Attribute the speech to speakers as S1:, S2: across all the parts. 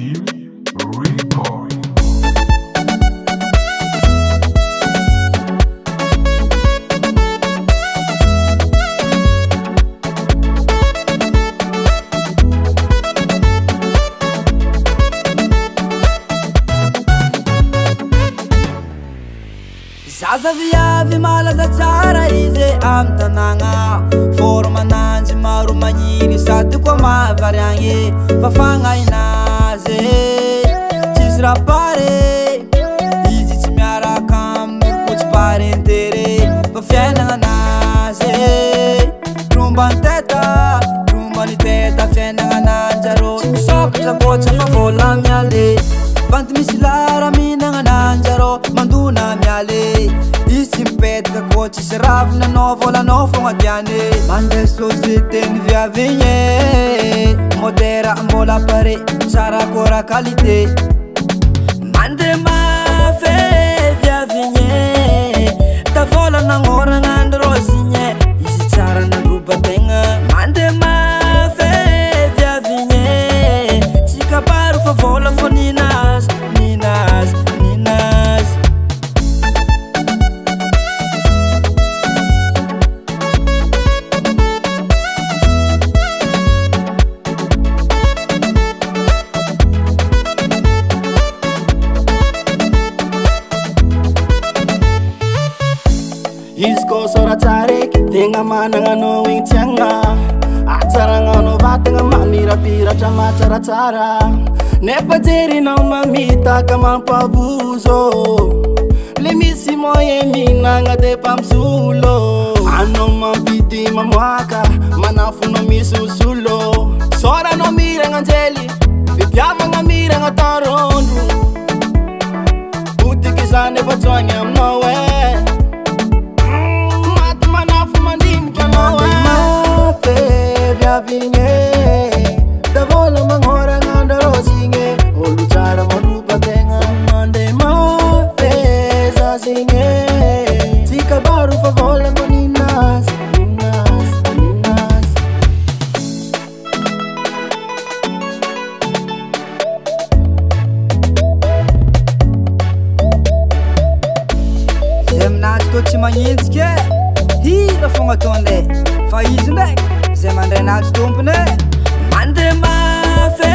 S1: Jim Record.
S2: Zaza viavy malaza tsara izy amin'ny tanàgna. Formananjy maro magniry sady koa mahavariagny. Fa fagnainazy tsisy raha pare. Izy tsy miaraka amin'olo koa tsy pare intere. Fa fiaignananazy tromban'ny teta, tromban'ny teta fiaignanananjy arô. Tsy misôkatra koa tsy afa vôla miale. Bandy misy lara mihinagna ananjy arô, mandona miale. Izy tsy mipetaka koa tsisy ravina anao, vôlanao fogna tiany. Mandeha société ny viavy igny e, modera mbola pare, tsara koa raha qualité. Mandeha mafe viavy igny e, tavôla nagnôragna andrôzy igny e, izy tsara nandroba tegna. Mandeha mafe viavy igny e, tsy kabaro fa vôla fô ninazy, ninazy, ninazy.
S3: Izy koa sora tsara eky, tegna managna anao igny tiagna. Atsaragnanao vatagna mamirapiratra mahatsaratsara. Nefa jerinao mamitaka mampavozo. Le misy moyen mihinagna de fa misolo. Anao mampidy mamoaka, manafonao misosolo. Soranao miragna anjely, fitiavagna miragna tarondro. Potiky zany efa tsoagny aminao e. Maty manafo mandiniky anao e.
S2: Mafe viavy igny e, davola magnôragna andrarôzy igny e, olo tsara mandroba tegna. Mandeha mafe zaza igny e, tsy kabaro fa vôla mbô ninazy, ninazy, ninazy. Zay aminazy tô tsy magnenjiky e, hira fogna ataonay. Fa izy ndraiky zay mandray anazy tompony e. Mandeha mafe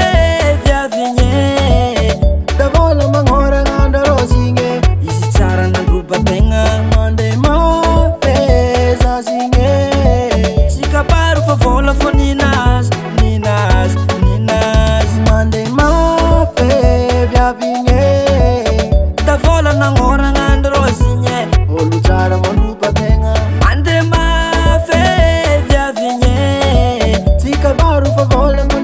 S2: viavy igny e,
S3: davola magnôragna andrarôzy igny e,
S2: izy tsara nandroba tegna.
S3: Mandeha mafe zaza igny e,
S2: tsy kabaro fa vôla fô ninazy, ninazy, ninazy.
S3: Mandeha mafe viavy igny e,
S2: davola nagnôragna andrarôzy igny e,
S3: olo tsara mandroba tegna.
S2: Mandeha mafe viavy igny e,
S3: tsy kabaro fa vôla mbô